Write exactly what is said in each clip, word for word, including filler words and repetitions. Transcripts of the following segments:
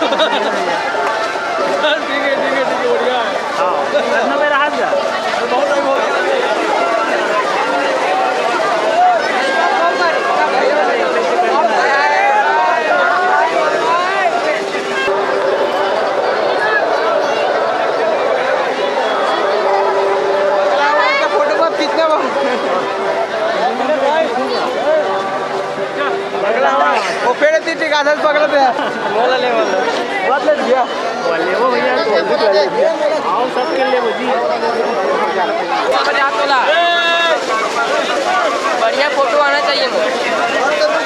ठीक है, ठीक है, ठीक है, बढ़िया है। हाँ, कितना में रहा था? बहुत टाइम हो गया। फोटो बहुत खींचना वो। वो पेड़ तीन टिका था, पकड़ दे। बोला ले, बोला। बहुत ले दिया। बोले वो भैया, तो भूख लग गई। आओ, सब के लिए वो जी। समझ आ तोला। बढ़िया फोटो आना चाहिए मोर।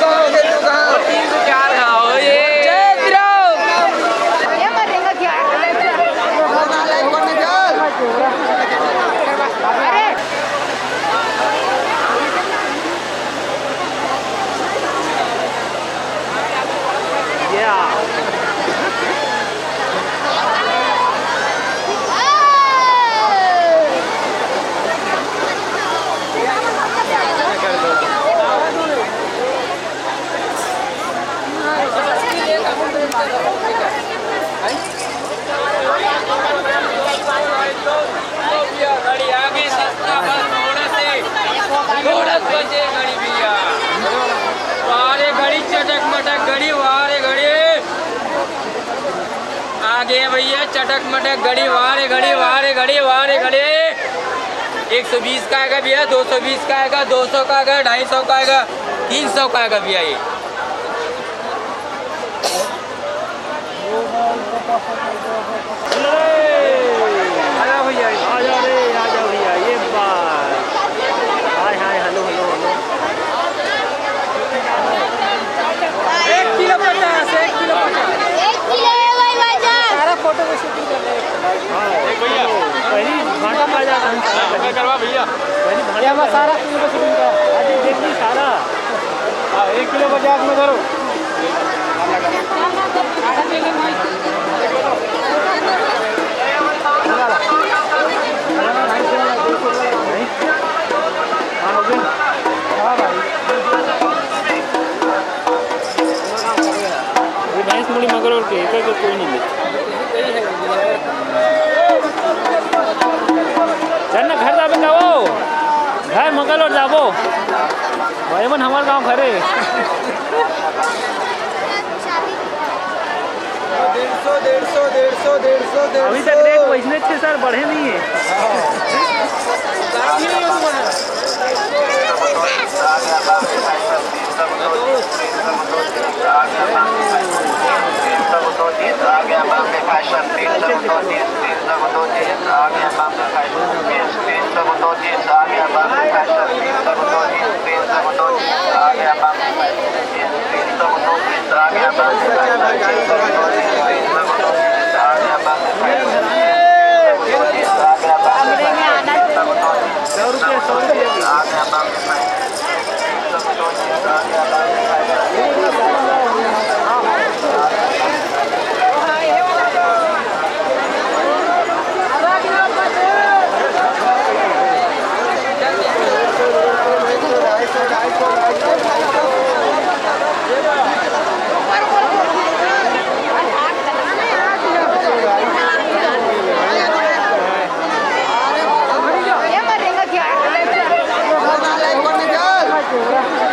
और तीन सौ चार का हो ये। जय श्री राम। घड़ी आगे सस्ता बस थोड़ा से, थोड़ा बचे घड़ी भैया। वाह रे घड़ी, चटक मटक घड़ी, वाह रे घड़ी। आ गया भैया चटक मटक घड़ी, वाह रे घड़ी, वाह रे घड़ी, वाह रे घड़ी। एक सौ बीस का आएगा भैया, दो सौ बीस का आएगा, दो सौ का आएगा, ढाई सौ का आएगा, तीन सौ का आएगा भैया ये। आजा भैया, आजा रे, आजा भैया, ये बात। हाय, हाय, हेलो, हेलो, हेलो। एक किलो पचास, एक किलो पचास। एक किलो है भाई, भाई जान। सारा फोटो में शूटिंग कर रहे हैं। हाँ, भैया। पहली भाटा बाजार हम सारा हाँ, करवा भैया। पहली भाटा ये हमारा बाजार। सारा किलो में शूटिंग का। अरे, देखिए सारा। हाँ, एक किलो पचास में धरो। हाँ, हो गया। हाँ, भाई। ये भैंस मुड़ी मगर और के, एकर के कोई नहीं ले। चल ना, घर जाबे का वो? घर मंगल और जाबो। भाई मन हमार गांव घरे। डेढ़ सौ, डेढ़ सौ, डेढ़ सौ, डेढ़ सौ, डेढ़ सौ। अभी तक रेट वैसने थे सर, बढ़े नहीं है।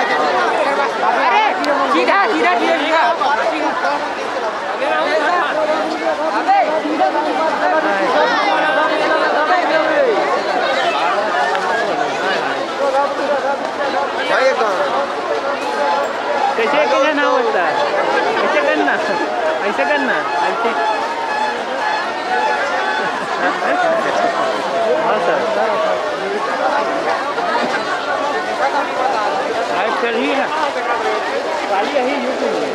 अरे, सीधा, सीधा, सीधा, सीधा। भाई, एक बार। कैसे, कैसे ना होता है? ऐसे करना, ऐसे करना, ऐसे। हाँ सर। Live चल रही है। काली यही YouTube में।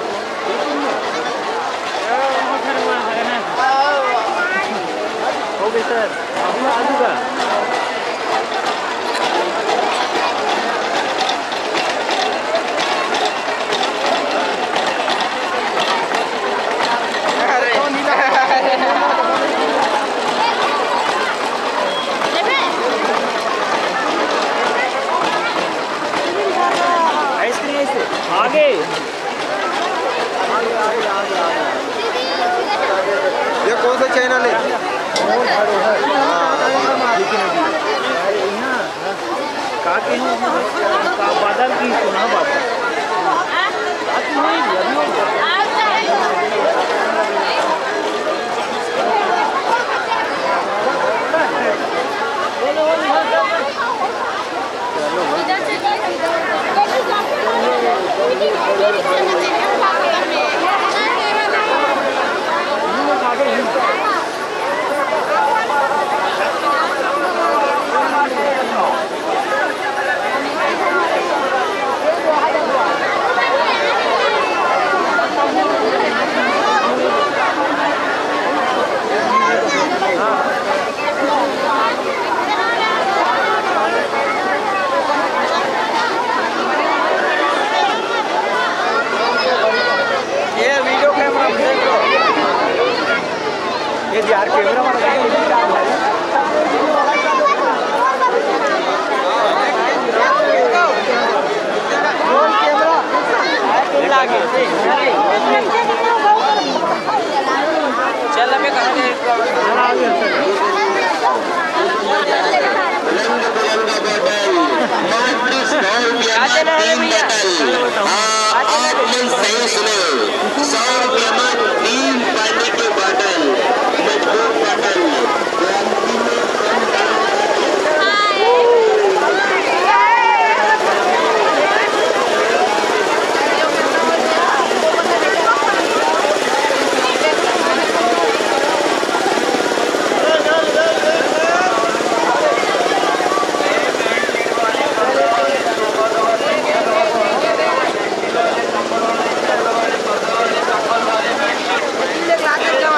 YouTube में। हो गई सर। अभी आलू का। आइसक्रीम ऐसे आगे। का कहे? का बादल की सुना बादल। ये वीडियो कैमरा देख लो। ये यार कैमरा वाला चल अबे कहाँ गए? मात्र सौ रुपया मा तीन बॉटल। हाँ, आप मन सही सुने, सौ रुपया मा तीन पानी के बॉटल, मजबूत बॉटल।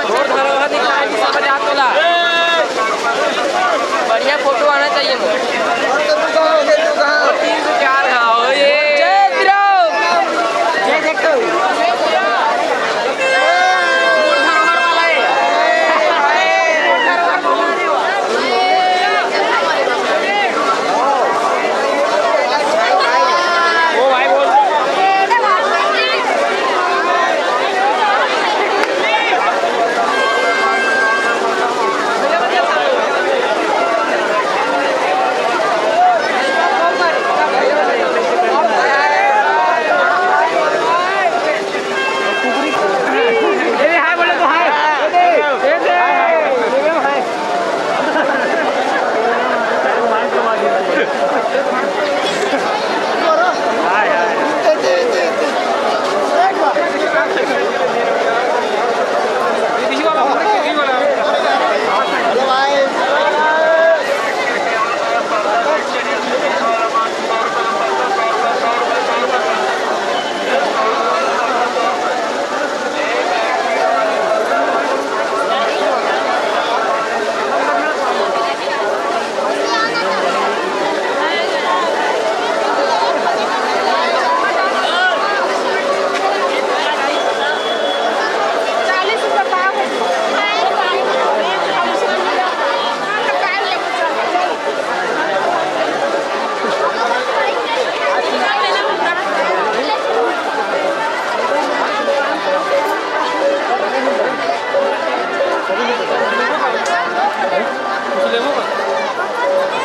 छोड़ धरो है, दिखा जी, समझ आ तोला। बढ़िया फोटो आना चाहिए मोर। और तीन सौ चार घाव, ये। जय श्री राम। जय जय।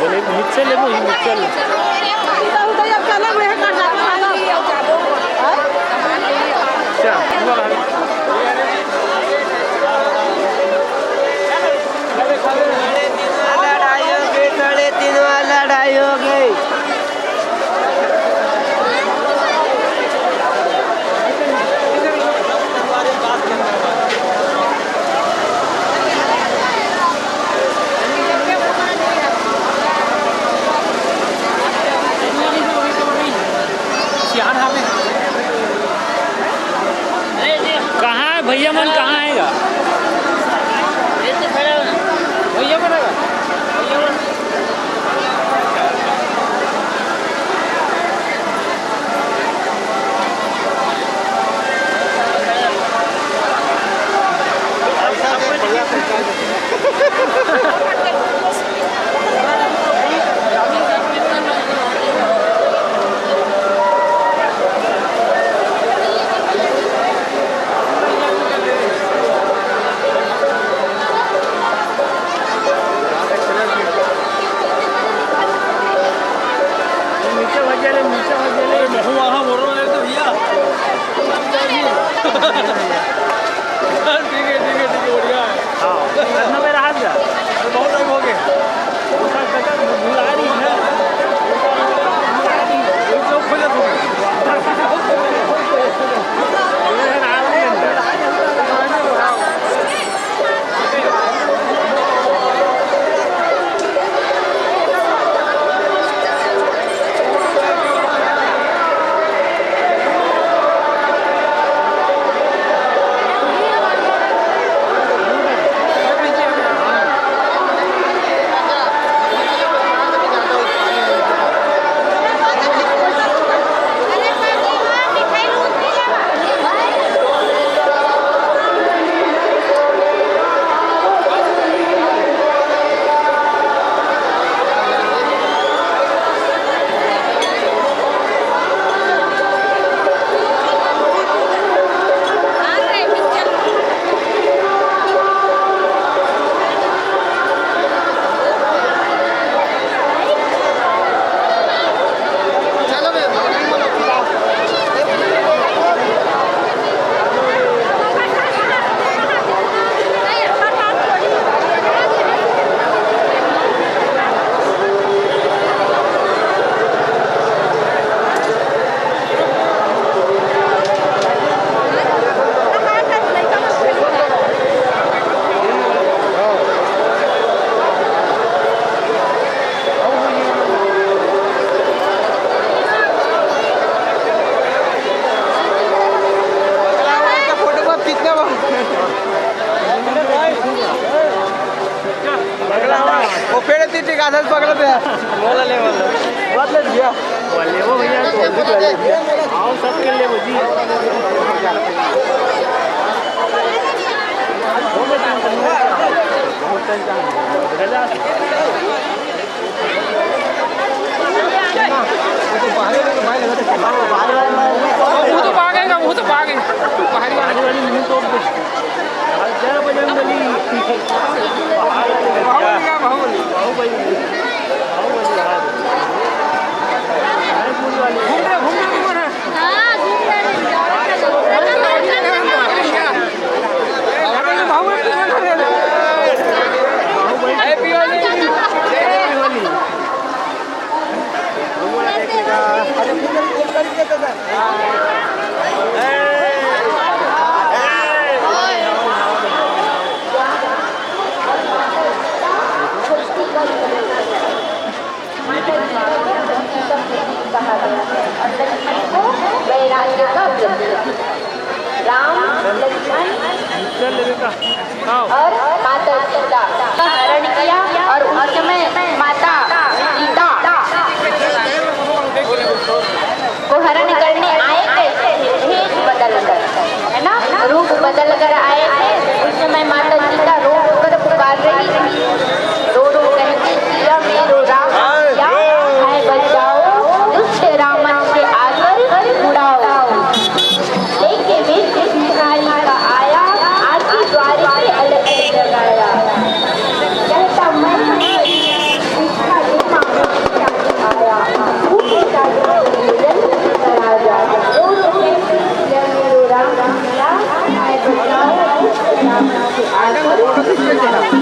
जलेबी मिक्सचर लेबो, ही मिक्सचर लेबो। अच्छा, लड़ाई हो गई, साढ़े तीन वाला लड़ाई हो गई। कहाँ है भैया मन, कहाँ है गा? भैया मन है गा? भैया मन। पकड़ दे। मोला ले, मोला। बात ले भैया। ले वो भैया, तो अद्भुत वाले भैया। आओ, सबके ले वो जी। वो तो भागेगा, वो तो भागेगा। बाहरी वाली मुंह तोड़ दे। जय बजरंगबली। बाहुबली का बाहुबली। बाहुबली। बाहुबली, हाँ। घूम रहे, घूम रहे, घूम रहे। हाँ, घूम रहे हैं। अरे, ये बाहुबली तो घूम रहे हैं। Happy Holi। Happy Holi। Ram Lakshman और माता सीता का हरण किया और उस समय माता सीता को हरण करने आए थे, भेष बदल कर, है ना, रूप बदल कर आए थे। उस समय माता सीता रो रो कर पुकार रही थी, रो रो कहती, "सिया मेरो राम, सिया है बचाओ, दुष्ट रावण से आकर छुड़ाओ।" लेके वेश बिहारी का आया, आके द्वार पे अलख जगाया। कहता, "मैं इसका एक मामूली आया, भूखे का भोजन कराया।" रो रो कहती, "सिया मेरो राम, सिया है बचाओ, दुष्ट रावण से आकर छुड़ाओ।"